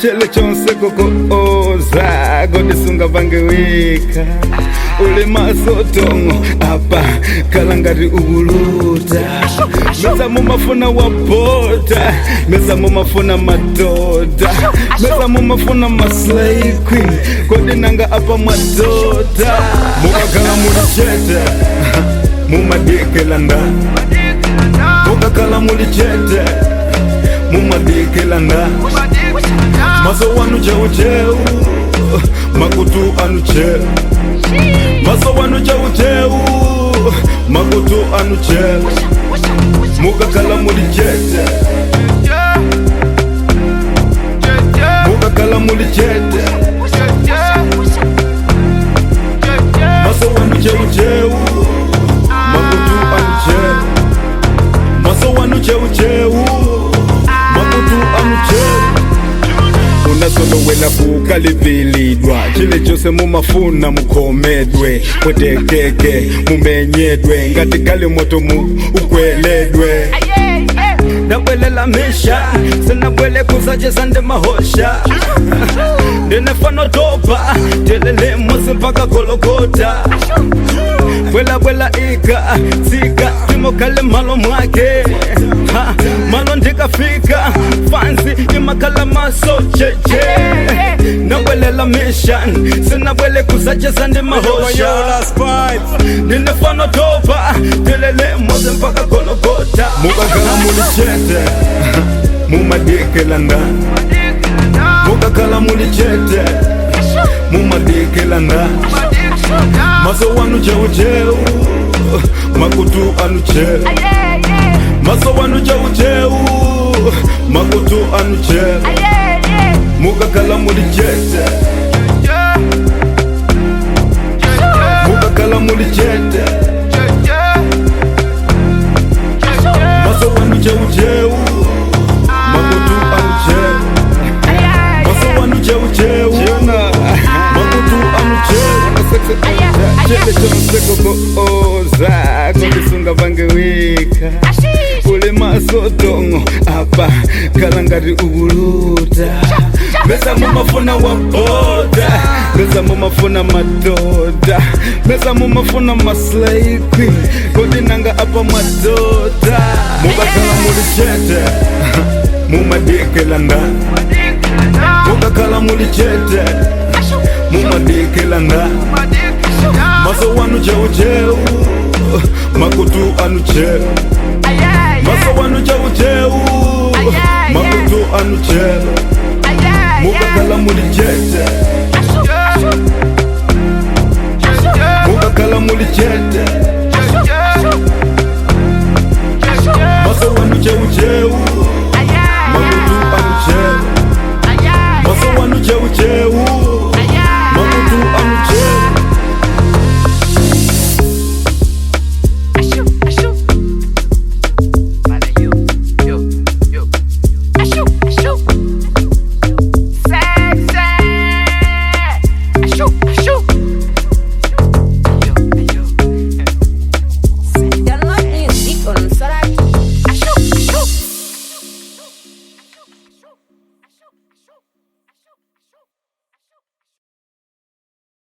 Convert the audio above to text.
Chele chonse kukooza kodisunga pange wika. Uli masotongo apa kala ngati ukuluta. Mesa mumafuna wabota, mesa mumafuna madoda, mesa mumafuna maslay queen, kodi nanga apa mwadota. Mukakhala muli chete, mumadikilanda. Mukakhala muli chete, mumadikilanda. Maso wanu cheucheu, makutu anu cheu. Maso wanu cheucheu, makutu anu cheu. Mukakhala muli chete, mukakhala muli chete. Maso wanu cheucheu, makutu anu cheu. Maso wanu cheucheu, makutu anu cheu. Unasolowela kukalivilidwa chile chose mumafuna mukhomedwe kwetekeke mumenyedwe ngati kali moto mu ukweledwe. Ndabwelela misha sinabwele kusachesa ndi mahosha ndinefanotopa telele musi mpaka kolokota bwelabwela ika tsika timokhale malo mwake. Ha, malo ndikafika fansi imakhala maso cheche. Nabwelela mission sinabwele kusachesa ndi mahosha ndinefanotopa telele musi mpaka kolokota. Mukakhala muli chete, mumadikilanda. Mukakhala muli chete, mumadikilanda. Maso wanu cheucheu, makutu anu cheu. Maso wanu cheucheu, makutu anu cheu. Mukakhala muli chete, mukakhala muli chete. Maso wanu cheucheu, makutu anu cheu. Maso wanu cheucheu, makutu anu cheu. Chele chonse kukooza kondisunga pange wika. Uli masotongo apa kala ngati ukuluta. Mesa mumafuna wabota, mesa mumafuna madoda, mesa mumafuna maslay queen, kodi nanga apa mwadota. Mukakhala muli chete, mumadikilanda. Mukakhala muli chete, mumadikilanda. Maso wanu cheucheu, makutu anu cheu. Maso wanu cheucheu, makutu anu cheu. Mukakhala muli chete, mukakhala muli chete. Maso wanu cheucheu, makutu anu cheu. Maso wanu cheucheu, makutu anu cheu. Download music on Sorat.